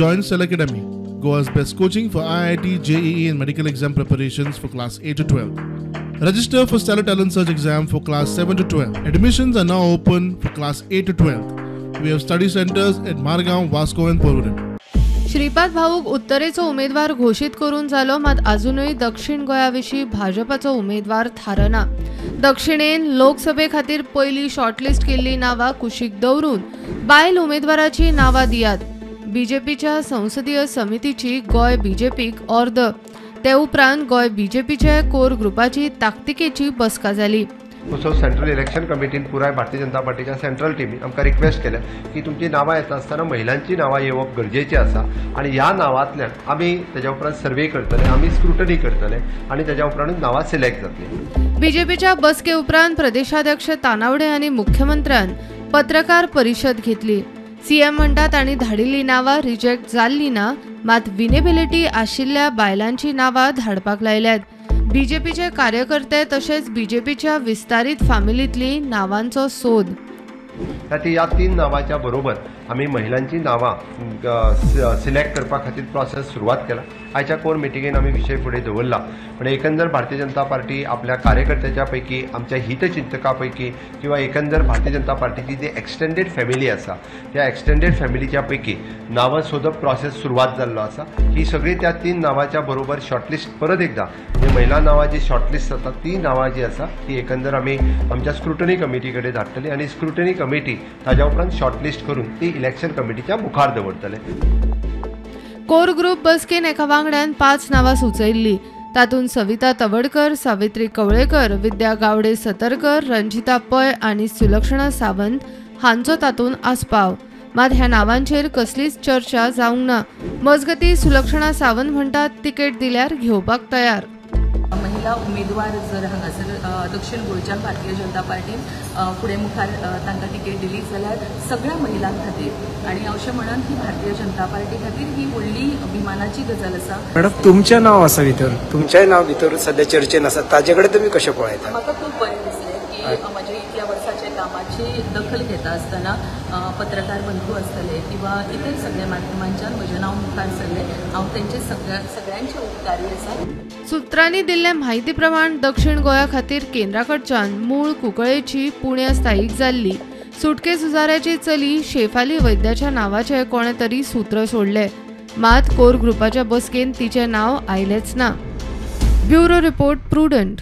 Join Stellar Academy, Goa's best coaching for IIT, JEE and medical exam preparations for class 8 to 12. Register for Stellar Talent Search exam for class 7 to 12. Admissions are now open for class 8 to 12. We have study centers at Margao, Vasco and Porvorim. Shripad भाऊक उत्तरेचो उमेदवार घोषित करून जालो, मात अजूनय दक्षिण गोंया विशीं भाजपाचो उमेदवार थारना. दक्षिणेन लोकसभे खातीर पयली शॉर्टलिस्ट केल्ली नांवां कुशीक दवरून बायल उमेदवाराची नांवां दियात. बीजेपीच्या संसदीय समितीची गोंय बीजेपीक ऑर्द. ते उपरांत गोंय बीजेपीच्या कोर ग्रुपाची ताकतिकेची बसका जाली. सो सेंट्रल इलेक्शन कमिटीन पुराय भारतीय जनता पार्टीच्या सेंट्रल टिमीन आमकां रिक्वेस्ट केल्या की तुमची नांवां येता आसतना महिलांची नांवां येवप गरजेचें आसा आनी ह्या नांवांतल्यान आमी तेज्या उपरांत सर्वे करतले, आमी स्क्रुटनी करतले आनी तेज्या उपरांतूच नांवां सिलेक्ट जातली. बीजेपीच्या बसके उपरांत प्रदेशाध्यक्ष तानावडे आनी मुख्यमंत्र्यान पत्रकार परिशद घेतली. सीएम म्हणटा तांणी धाडिल्ली नांवां रिजेक्ट जाल्ली ना, मात विनेबिलिटी आशिल्ल्या बायलांची नांवां धाडपाक लायल्यात. बीजेपीचे कार्यकर्ते तशेंच बीजेपीच्या विस्तारीत फामिलींतली नावांचो सोद. ह्या तीन नांवाच्या बरोबर आमी महिलांची नांवां सिलेक्ट करपा खातीर प्रोसेस सुरवात केला. आयच्या कोर मिटिंगेन आमी विशय फुडें दवरला, पण एकंदर भारतीय जनता पार्टी आपल्या कार्यकर्त्याच्या पैकी, आमच्या हितचिंतका पैकी किंवा एकंदर भारतीय जनता पार्टीची जी एक्सटेंडेड फॅमिली आसा त्या एक्सटेंडेड फॅमिलीच्या पैकी नांवां सोदप प्रोसेस सुरवात जाल्लो आसा. ही सगळी त्या तीन नांवाच्या बरोबर शॉर्टलिस्ट परत एकदा म्हणजे महिला नांवां जी शॉर्टलिस्ट जाता ती नांवां जी आसा ती एकंदर आमी आमच्या स्क्रुटनी कमिटी कडेन धाडटली आनी स्क्रुटनी कमिटी ताज्या उपरांत शॉर्टलिस्ट करून ती इलेक्शन कमिटीच्या मुखार दवरतले. कोर ग्रुप बसकेन एका वांगड्यान 5 नांवां सुचयल्ली. तातूंत सविता तवडकर, सावित्री कवळेकर, विद्या गावडे सतरकर, रंजिता पै आनी सुलक्षणा सावंत हांचो तातूंत आस्पाव. मात ह्या नांवांचेर कसलीच चर्चा जावंक ना. मजगतीं सुलक्षणा सावंत म्हणटात तिकेट दिल्यार घेवपाक तयार. महिला उमेदवार जर हांगासर दक्षिण गोंयच्यान भारतीय जनता पार्टीन फुडें मुखार तांकां तिकेट दिली जाल्यार सगळ्या महिलां खातीर आनी अशें म्हणून ही भारतीय जनता पार्टी खातीर ही व्हडली अभिमानाची गजाल आसा. मॅडम, तुमचें नांव आसा भितर, तुमचेंय नांव भितर सद्या चर्चेन आसा, ताजे कडेन तुमी कशें पळयता? म्हाका खूब बरें दिसलें की म्हज्या इतल्या वर्साच्या कामाची दखल घेता आसतना पत्रकार बंधू आसतले किंवा इतर सगळ्या माध्यमांच्यान म्हजें नांव मुखार सरलें. हांव तेंचे सगळ्यांचे उपकारी आसा. सूत्रांनी दिल्ले म्हायती प्रमाण दक्षिण गोंया खातीर केंद्राकडच्यान मूळ कुंकळेची पुण्या स्थायीक जाल्ली सुटके झुजाऱ्याची चली शेफाली वैद्याच्या नांवाचें कोणें तरी सूत्र सोडलें, मात कोर ग्रुपाच्या बसकेन तिचें नांव आयलेंच ना. Bureau report, Prudent.